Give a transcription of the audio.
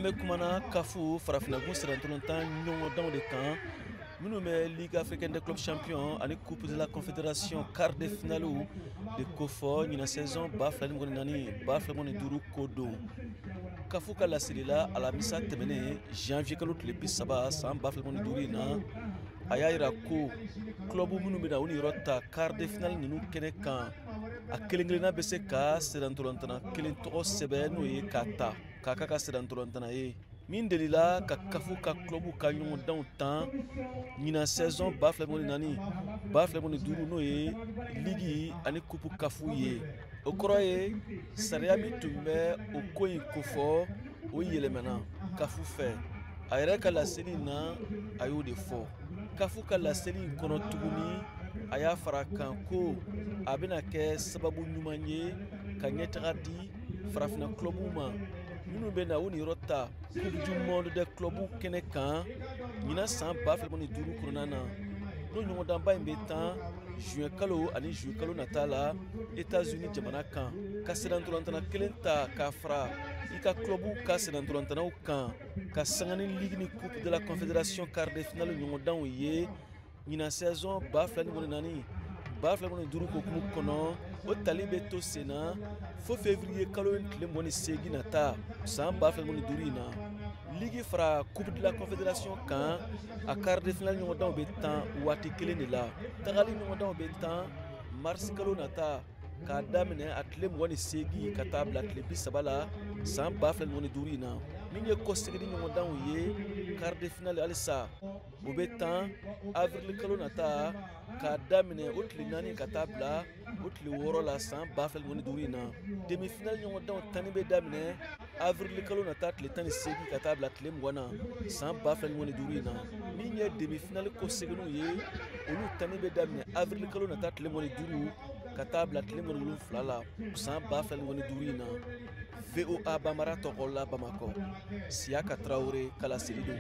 An bɛ kumana CAF farafinnagun sennantolatan ɲɔgɔndanw de kan, minnu bɛ Ligue africaine des clubs champions ani Coupe de la Confédération quart de finale de kofɔ ɲinan saison 2024 2025 ko don. CAF ka laseli la alamisa tɛmɛnen, janvier kalo tile 30 san 2025 in na, a y'a yira ko club minnu bɛna u niyɔrɔ ta quart de finale ninnu kɛnɛ kan, a kelen kelenna bɛ se ka sennantolatan kelen tɔgɔ sɛbɛn, n'o ye k'a ta k'a k'a ka sennantolatan ye min delila ka CAF ka club ka ɲɔgɔndanw tan ɲinan saison 2024 2025, n'o ye ligue ani coupe CAF ye. O kɔrɔ ye sariya min tun bɛ o ko in kofɔ, o yɛlɛmana CAF fɛ. A yɛrɛ ka laseli in na, a y'o de fɔ. CAF ka laseli in kɔnɔ tuguni, a y'a fara kan ko a bɛna kɛ sababu ɲuman ye ka ɲɛtaga di farafinna clubw ma minnu bɛ na u niyɔrɔ ta Coupe du monde des clubs kɛnɛ kan ɲinan san 2025 kɔnɔna na, n'o ɲɔgɔndanba in bɛ tan juin kalo ani juillet kalo nata la États-Unis jamana kan. Ka sennantolatan kelen ta k'a fara i ka club ka sennantolatannaw kan ka sanga ni ligue ni Coupe de la Confédération quart de finale ɲɔgɔndanw ye ɲinan saison 2024 2025 hokumu kɔnɔ, o tali bɛ to sen na fo février kalo in tile 28 nata san 2025 in na. Ligue fara Coupe de la Confédération kan, a quart de finale ɲɔgɔndanw bɛ tan waati kelen de la. Tagali ɲɔgɔndanw bɛ tan mars kalo nata k'a daminɛ a tile 28 ka taa bila tile 30 la san 2025 in na. Min ye kɔsegin ɲɔgɔndanw ye, quart de finale halisa, o bɛ tan avril kalo nata k'a daminɛ o tile 4 ka taa bila o tile 6 la san 2025 in na. Demi finale ɲɔgɔndanw tanni bɛ daminɛ avril kalo nata tile 18 ka taa bila tile 20 na san 2025 in na. Min ye demi finale kɔseginw ye, olu tanni bɛ daminɛ avril kalo nata tile 25 ka taa bila tile 27 la san 2025 in na. VOA Bambara tɔgɔ la Bamakɔ, Siyaka Tarawele ka laseli don.